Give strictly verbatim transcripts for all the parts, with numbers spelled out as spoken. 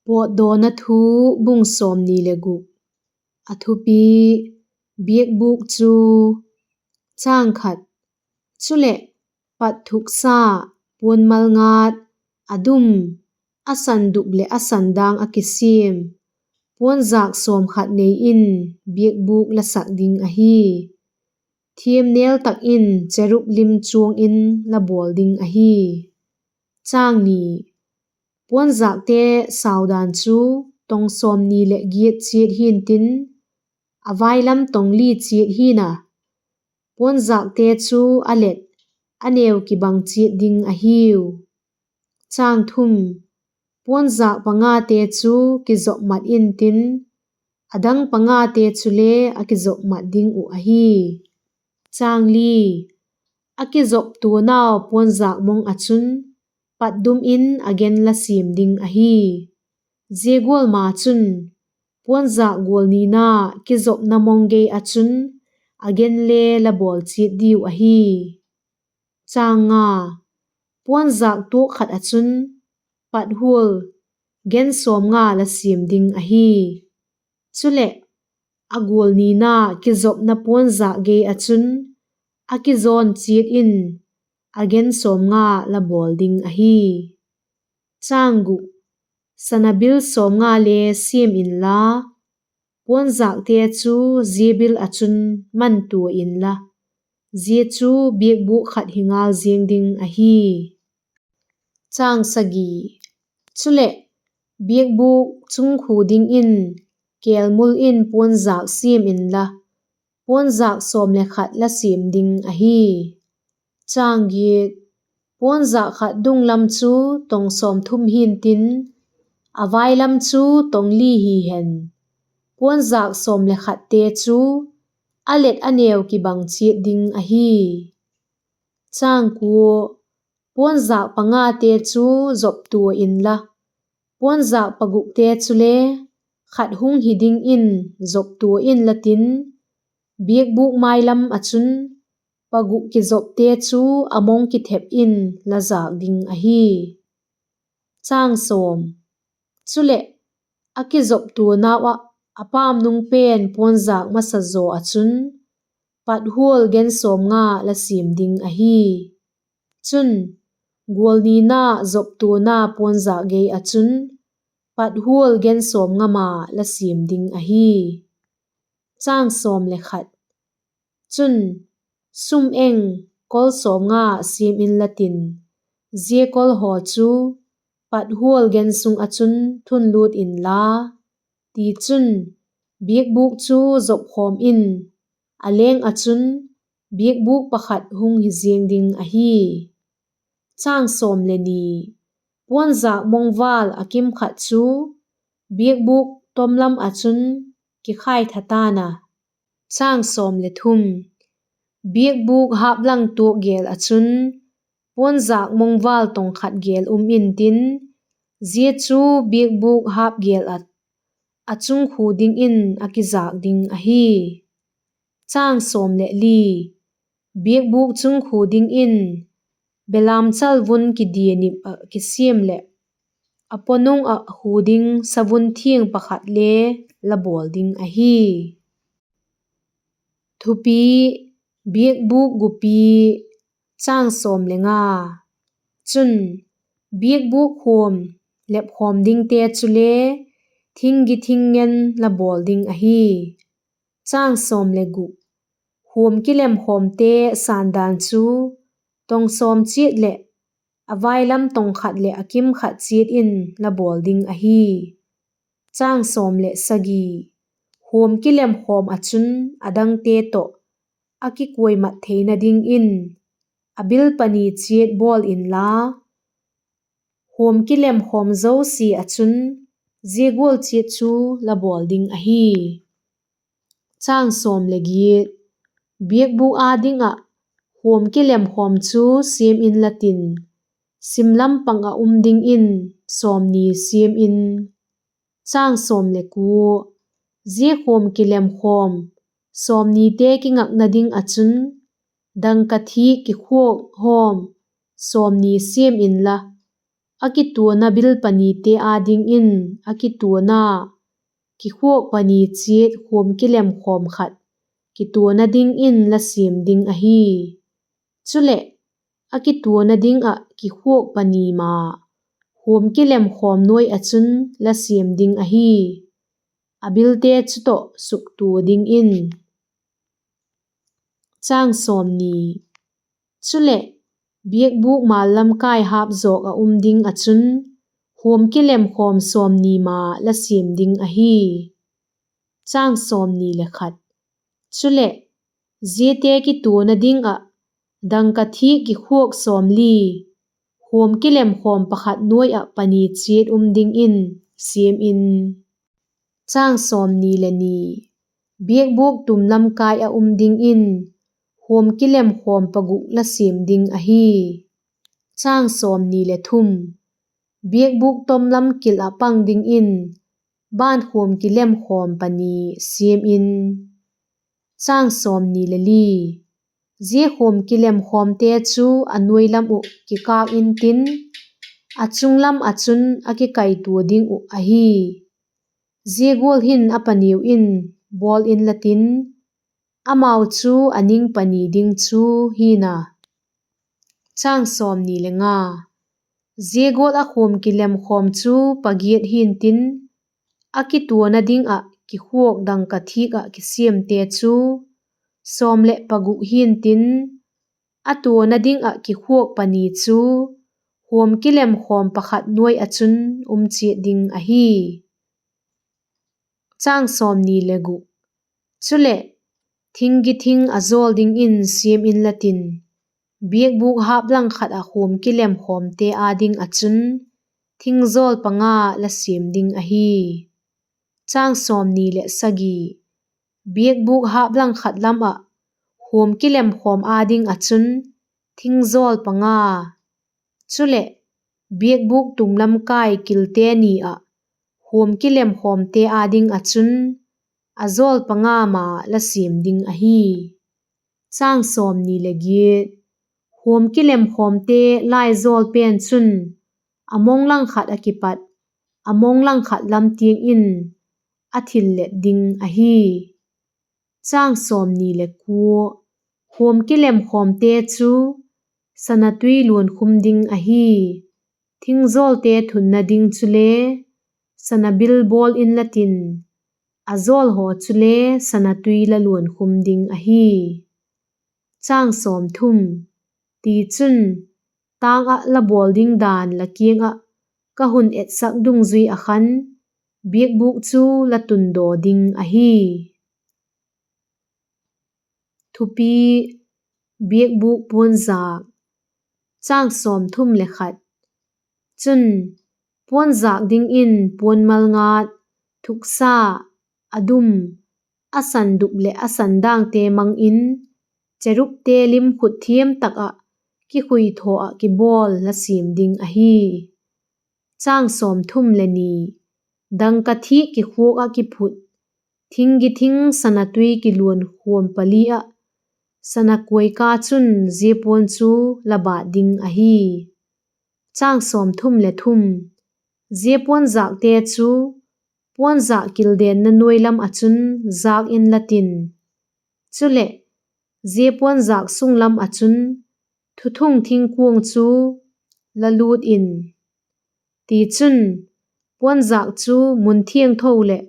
Pawtdawna Thu, bung sawmni leh guk. A thupi: Biakbûk chu. Chang khat. Chuleh, pat thuksa, puan malngat, a dum, a sandup leh a sandang ah kisiam, puanzâk sawm khat nei in biakbûk la sak ding ahi. Thiamnêl tak in cherub lim chuang in la bawl ding ahi. Chang ni. Puanzâkte saudan chu tong sawmni leh giat chiat hi'ntin, a vailam tong li chiat hi'n a, puanzâkte chu a let, a neu kibang chiat ding ahiu. Chang thum. Puanzâk pangate chu kizop mat intin, a dang pangate chule a kizop mat ding uh ahi. Chang li. A kizoptuanau puanzâk mong ah chun pat dum in a gen la siam ding ahi. Zia gual ma chun, puanzâk gual nina kizopna mong gei ah chun a gen le la bawl chiat diu ahi. Chang nga. Puanzâk tuak khat ah chun pat hual gen sawmnga la siam ding ahi. Chuleh, a gual nina kizopna puanzâk gei ah chun a kizawn chiat in a gen sawmnga la bawl ding ahi. Chang guk. Sana bil sawmnga le siam inla, puanzâkte chu zia bil ah chun man tua inla, zia chu biakbûk khat hi ngal ziang ding ahi. Chang sagi. Chuleh, biakbûk chungkhu dingin kêlmul in puanzâk siam inla, puanzâk sawm le khat la siam ding ahi. Chang giat. Puanzâk khat dung lam chu tong sawmthum hi'ntin, a vailam chu tong li hi hen, puanzâk sawm le khatte chu a let a neu kibang chiat ding ahi. Chang kua. Puanzâk pangate chu zoptua inla, puanzâk pagukte chule khat hung hi dingin zoptua inla tin, biakbûk mai lam ah chun paguk kizopte chu a mong kithep in la zâk ding ahi. Chang sawm. Chuleh, a kizoptuanau ah a pâm nung pen puanzâk masa zaw ah chun pat hual gen sawmnga la siam ding ahi. Chun, gual nina zoptuana puanzâk gei ah chun pat hual gen sawmnga ma la siam ding ahi. Chang sawm le khat. Chun, sum eng kol sawmnga siam inla tin, zia kol haw chu pat hual gen sung ah chun thunlût inla, tichun, biakbûk chu zopkhawm in, a leng ah chun biakbûk pakhat hung hi ziang ding ahi. Chang sawm le ni. Puanzâk mongval a kim khat chu biakbûk tom lam ah chun kikhaitha ta'n a. Chang sawm le thum. Biakbûk hâp lang tuak gel ah chun puanzâk mongval tong khat gel um intin, zia chu biakbûk hâp gel ah a chungkhu dingin a kizâk ding ahi. Chang sawm le li. Biakbûk chungkhu dingin belamchal vun kidia nip ah kisiam leh a pawnung ah khu ding savun thiang pakhat le la bawl ding ahi. Thupi: Biakbûk gupi. Chang sawm le nga. Chun, biakbûk khuam lepkhawm dingte chule thinggi thing ngen la bawl ding ahi. Chang sawm le guk. Khuam kilemkhawmte sandan chu tong sawm chiat leh a vailam tong khat leh a kim khat chiat in la bawl ding ahi. Chang sawm le sagi. Khuam kilemkhawm ah chun a dangte tawh a kikuai mat theina dingin a bil pani chiat bawl inla, khuam kilemkhawm zosia ah chun zia gual chiat chu la bawl ding ahi. Chang sawm le giat. Biakbûk â ding ah khuam kilemkhawm chu siam inla tin, sim lam pang ah um dingin sawmni siam in. Chang sawm le kua. Zia khuam kilemkhawm sawmnite kingakna ding ah chun dangka thîk kikhuak hawm sawmni siam inla, a kituana bil panite â dingin a kituana kikhuak pani chiat khuam kilemkhawm khat kituana dingin la siam ding ahi. Chuleh, a kituana ding ah kikhuak pani ma khuam kilemkhawm nuai ah chun la siam ding ahi. A bilte chu tawh suktua dingin. Chuleh, biakbûk mâl lam kâi hâp zawk ah um ding ah chun khuam kilemkhawm sawmni ma la siam ding ahi. Chuleh, ziate kituana ding ah dangka thîk kikhuak sawmli, khuam kilemkhawm pakhat nuai ah pani chiat um dingin siam in. Biakbûk tum lam kâi ah um dingin khuam kilemkhawm paguk la siam ding ahi. Biakbûk tom lam kil ah pang dingin ban khuam kilemkhawm pani siam in. Zia khuam kilemkhawmte chu a nuai lam uh kikâk intin, a chung lam ah chun a kikaitua ding uh ahi. Zia gual hin a paniu in bawl inla tin, amau chu a ning pani ding chu hi'n a. Zia gual ah khuam kilemkhawm chu pagiat hi'ntin, a kituana ding ah kikhuak dangka thîk ah kisiamte chu sawm leh paguk hi'ntin, a tuana ding ah kikhuak pani chu khuam kilemkhawm pakhat nuai ah chun um chiat ding ahi. Chuleh, thing githing a jawl dingin siam inla tin, biakbûk hâp langkhat ah khuam kilemkhawmte â ding ah chun thing jawl panga la siam ding ahi. Biakbûk hâp langkhat lam ah khuam kilemkhawm â ding ah chun thing jawl panga, chuleh, biakbûk tum lam kâi kilte ni ah khuam kilemkhawmte â ding ah chun a jawl panga ma la siam ding ahi. Khuam kilemkhawmte lai jawl pen chun a mong langkhat ah kipat a mong langkhat lam tiang in a thillet ding ahi. Khuam kilemkhawmte chu sana tui luankhum ding ahi. Thing jawlte thunna ding chule sana bil bawl inla tin, a jawl haw chule sana tui la luankhum ding ahi. Tichun, tâng ah la bawl ding dan la kiang ah ka hun etsak dungzui ah khan biakbûk chu la tundaw ding ahi. Thupi: Biakbûk puanzâk. Chun, puanzâk dingin puan malngat, thuksa, a dum, a sandup leh a sandângte mang in, cherubte lim khut thiam tak ah kikhuithaw ah kibawl la siam ding ahi. Dangka thîk kikhuak ah kiphut, thing githing sana tui kiluan khuam pali ah, sana kuaika chun zia puan chu la bât ding ahi. Zia puanzâkte chu puanzâk kildenna nuai lam ah chun jâk inla tin, chuleh, zia puanzâk sung lam ah chun thuthung thingkuang chu la lût in. Tichun, puanzâk chu mun thiangtho leh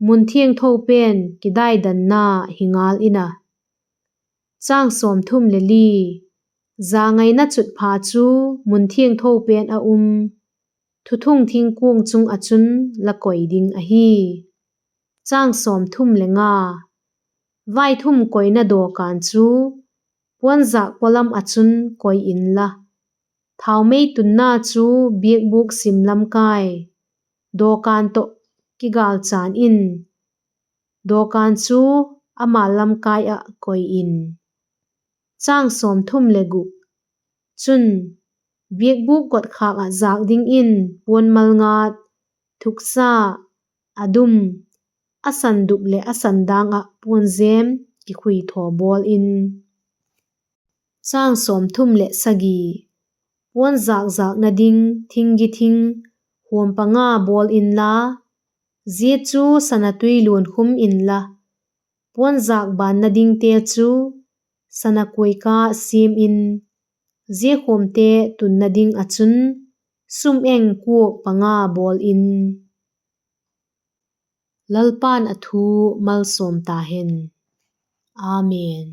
mun thiangtho pen kidaidanna hi ngal in a. Jangaina chutpha chu mun thiangtho pen a um thuthung thingkuang chung ah chun la koi ding ahi. Vaithum koina dawkan chu puanzâk pawlam ah chun koi inla, thaumei tunna chu biakbûk sim lam kai, dawkan tawh kigâlchan in, dawkan chu a mal lam kai ah koi in. Chun, biakbûk kotkhâk ah jâk dingin puan malngat, thuksa, a dum, a sandup leh a sandâng ah puanjêm kikhuithaw bawl in. Puanzâk zâkna ding thinggi thing khuam panga bawl inla, zia chu sana tui luan khum inla, puanzâk bânna dingte chu sana kuaika siam in, zia khuamte tunna ding ah chun sum-eng kuak panga bawl in. Lalpa'n a thu malsawm ta hen. Amen.